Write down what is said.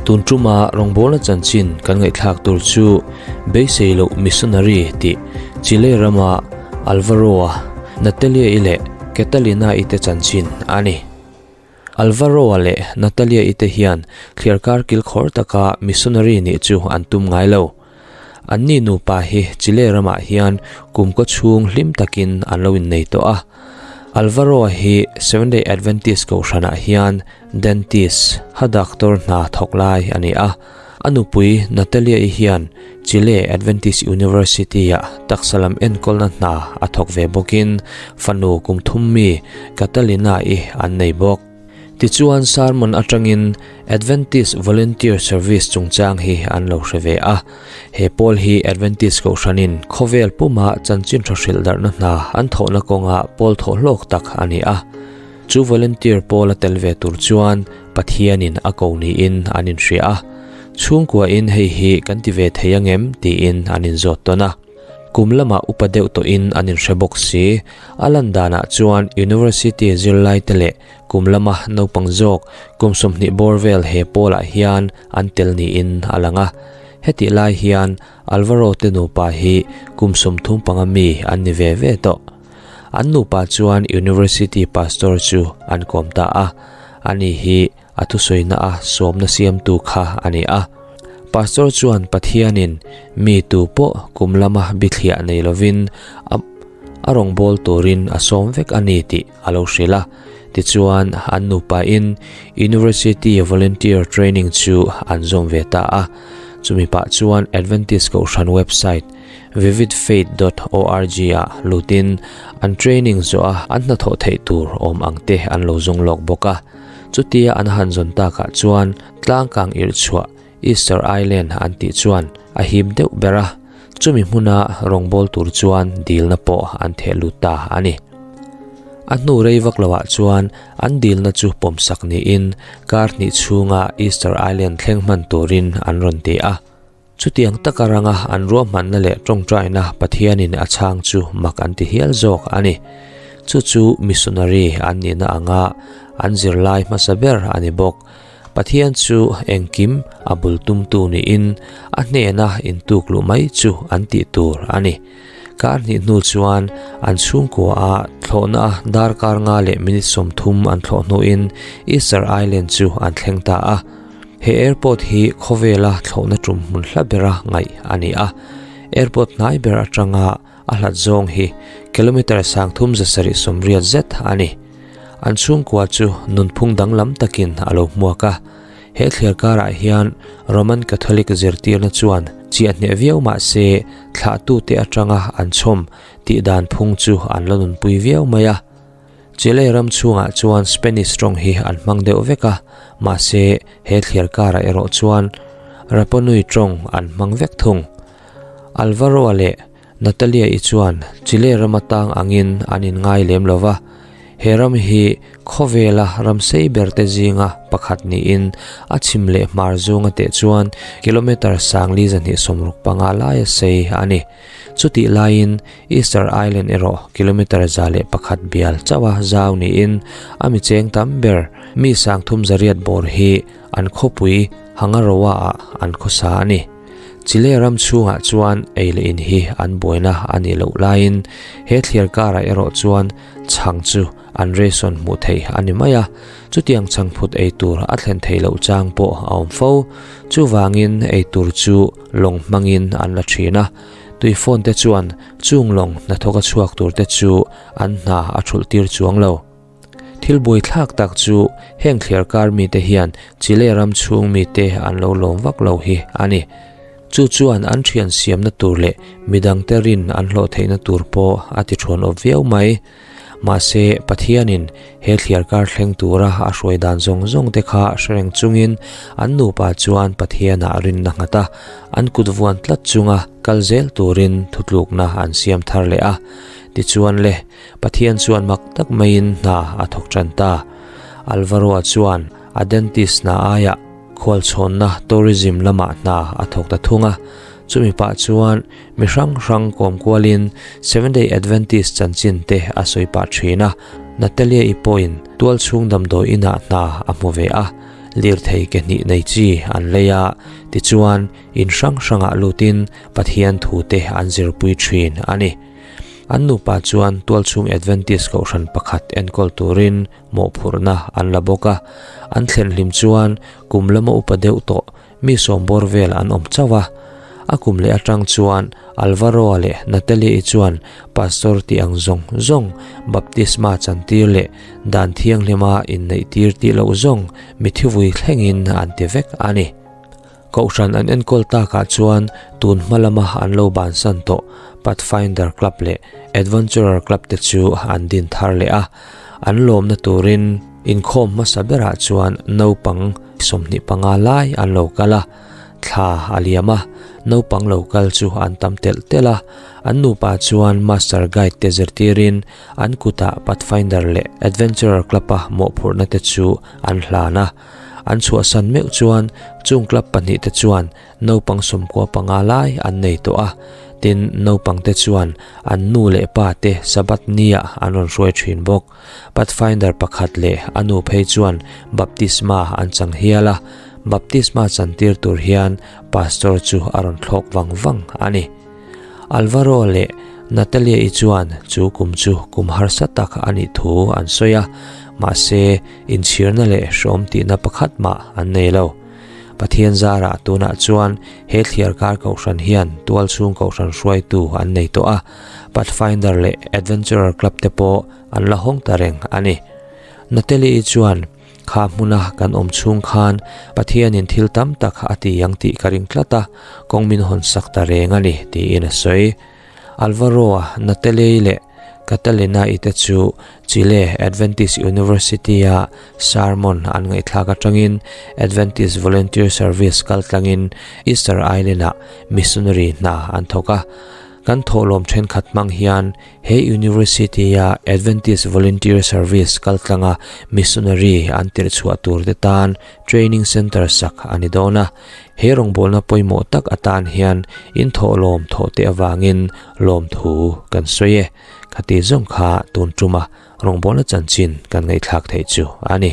Tun tuma rawngbawlna chanchin kan ngaihthlak tur chu Beisei loh Missionary tih Chile rama Alvaro-a, Natalia-i leh Catalina-i te chanchin a ni. Alvaro-a leh Natalia-i te hian thliarkar kilkhawr taka missionary nih chu an tum ngai lo. Anni nupa hi Chile ramah hian kum kaw chhung hlim takin an lo innei tawh a. Alvaro-a hi Seventh-day Adventist kohhranah hian dentist, ha doctor hna thawk lai a ni a. A nupui Natalia-i hian Chile Adventist University-ah taksa lam enkawlna hna a thawk ve bawkin fanu kum thum mi Catalina-i an nei bawk. Tichuan sermon atangin Adventist Volunteer Service chungchang hi an lo hre ve a. He pawl hi Adventist kohhranin khawvel puma chanchin tha hrilh darhna hna an thawhna kawnga pawl thawh hlawk tak a ni a. Chu volunteer pawl a tel ve tur chuan Pathianin a ko niin an inhria a, chhungkuain hei hi kan ti ve thei angem tiin an inzawt tawn a. Kum lamah upa deuh tawhin an inhre bawk si. A lan danah chuan University zirlaite leh kum lama naupang zawk kum 20 bawr vel he pawlah hian an tel niin a lang a. Hetih lai hian Alvaro te nupa hi kum 35 mi an ni ve ve tawh. An nupa chuan University Pastor chu an kawm ta a, ani hi a thusawi-na a sawmna siamtu kha a ni a. Pastor chuan Pathianin mi tu pawh kum lama bithliah nei lovin a a rawngbâwl turin a sawm vek a ni tih a lo hrilh a. Tichuan, an nupain University Volunteer Training chu an zawm ve ta a. Chumi pah chuan Adventist Kohhran website, vividfaith dot org ah lutin an training zawh a an hnathawh theih tur awm ang te an lo zawng lawk bawk a. Chutia an han zawn takah chuan tlangkang irh chhuah Easter Island an tih chuan a him deuh ber a, chumi hmuna rawngbâwl tur chuan dilna pawh an theh lut ta a ni. A hnu rei vak loah chuan an dilna chu pawmsak niin kar hnih chhunga Easter Island thleng hman turin an rawn ti a. Chutiang taka ranga an ruahmanna leh tawngtaina Pathianin a chhang chu mak an ti hial zawk a ni. Chu chu missionary an nihna anga an zirlai hmasa ber a ni bawk. Pathian chu engkim a bul tumtu niin a hnena intuk luh mai chu an tih tur a ni. Kar hnih hnu chuan an chhungkua a thlawhna a darkar nga leh minute 30 an thlawh hnuin Easter Island chu an thleng ta a. He airport hi khawvela thlawhna tum hmun hla bera ngaih a ni a, airport hnai ber atanga a hlat zawng hi kilometre 3780 zet a ni. An chhungkua chu nunphung danglam takin a lo hmuak a, he thliar karah hian Roman Catholic zirtirna chuan chiah hneh viau mah se thlahtute atanga an chhawm tih dan phung chu an la nunpui viau mai a. Chile ram chhungah chuan Spanish tawng hi an hmang deuh vek a, mahse he thliar karah erawh chuan Rapanui tawng an hmang vek thung. Alvaro-a leh Natalia-i chuan Chile rama tang angin an inngai lem lo va, he ram hi khawvela ram sei ber te zinga pakhat niin a chhim leh hmar zunga teh chuan kilometre 4265 laia sei a ni. Chutih laiin Easter Island erawh kilometre 101 bial chauha zau niin a mi cheng tam ber mi 300 bawr hi an khawpui Hangaroa-ah an khawsa a ni. Chile ram chhungah chuan ei leh in hi an buaina a nih loh laiin he thliar karah erawh chuan chhang chu an ration hmuh theih a ni mai a, chutiang chhangphut ei tur a thlen theih loh chang pawh a awm fo. Chuvangin ei tur chu lawng hmangin an la thin a, tui phone te chuan chung lawng hnathawk a chhuak tur te chu an hna a thulh tir chuang lo. Thil buaithlak tak chu heng thliar kar mite hian Chile ram chhung mite an lo lawm vak lo hi a ni. Chu chuan an thian siamna tur leh midangte rin an hlawh theihna tur pawh a ti thuan awp viau mai. Mahse, Pathianin he thliar kar thleng tura a hruai dan zawng zawng te kha hre reng chungin an nupa chuan Pathianah rinna nghat a, an kut vuan tlat chunga kal zel turin thutlukna an siam thar leh a. Tichuan le, Pathian chuan mak tak maiin hna a thawk tan ta. Alvaro-a chuan a dentist hna aiah khualchhawnna tourism lamah hna a thawk ta thung a. Chumi pah chuan mi hrang hrang kawm kualin Seventh Day Adventist chanchin te a sawi pah thin a. Natalia-i pawhin tual chhung damdawi inah hna a hmu ve a. lirthei ke hnih nei chi an lei a, tichuan in hrang hrangah lutin Pathian thute an zirpui thin a ni. An nupa chuan tualchhung Adventist kohhran pakhat enkawl turin mawhphurhna an la bawk a, an thlen hlim chuan kum lama upa deuh tawh Mi sawmbawr vel an awm chauh a. A kum leh atang chuan Alvaro-a leh Natalie-i chuan pastor tih ang zawng zawng, baptisma chantir leh dan thianghlima inneihtir tih loh zawng mi thivui thlengin an ti vek a ni. Kohhran an enkawl takah chuan tun hma lama an lo bansan tawh Pathfinder Club leh Adventurer Club te chu an din thar leh a, an lawmna turin Inkhawm hmasa berah chuan naupang 25 lai an lo kal a, thla a liam a, naupang lo kal chu an tam telh telh a, an nupa chuan Master Guide te zirtirin an kutah Pathfinder leh Adventurer Club-a mawhphurhna te chu an hlan a. An chhuahsan meuh chuan chung club pahnihte chuan naupang 95 lai an nei tawh a, tin naupangte chuan an nu leh pa te Sabbath niah an rawn hruai thin bawk. Pathfinder pakhat leh a nu phei chuan baptisma an chang hial a, baptisma chantir tur hian pastor chu a rawn thlawk vang vang a ni. Alvaro leh Natalia-i chuan chu kum chu kum harsa tak a nih thu an sawi a, mahse inchhirna leh hrawm tihna pakhat mah an nei lo. Pathian zarah tunah chuan he thliarkar kohhran hian tualchhung kohhran hruaitu an nei tawh a, Pathfinder leh Adventurer Club te pawh an la hawng ta reng a ni. Natalie-i chuan, Kha hmuna kan awm chhung khan Pathianin thil tam tak a ti ang tih ka ring tlat a, kawng min hawn sak ta reng a ni, tiin a sawi. Alvaro-a, Natalie-i leh Catalina-i te chu Chile Adventist University-a sermon an ngaihthlak atangin Adventist Volunteer Service kaltlangin Easter Island-ah missionary hna an thawk a. Kan thawhlawm thenkhat hmang hian he University-a Adventist Volunteer Service kaltlanga missionary an tirh chhuah tur te tan training center sak a ni dawn a. He rawngbawlna pawimawh tak atan hian in thawhlawm thawh te avangin lawmthu kan sawi e. Khati zawng kha tun tuma rawngbawlna chanchin kan ngaihthlak theih chu a ni.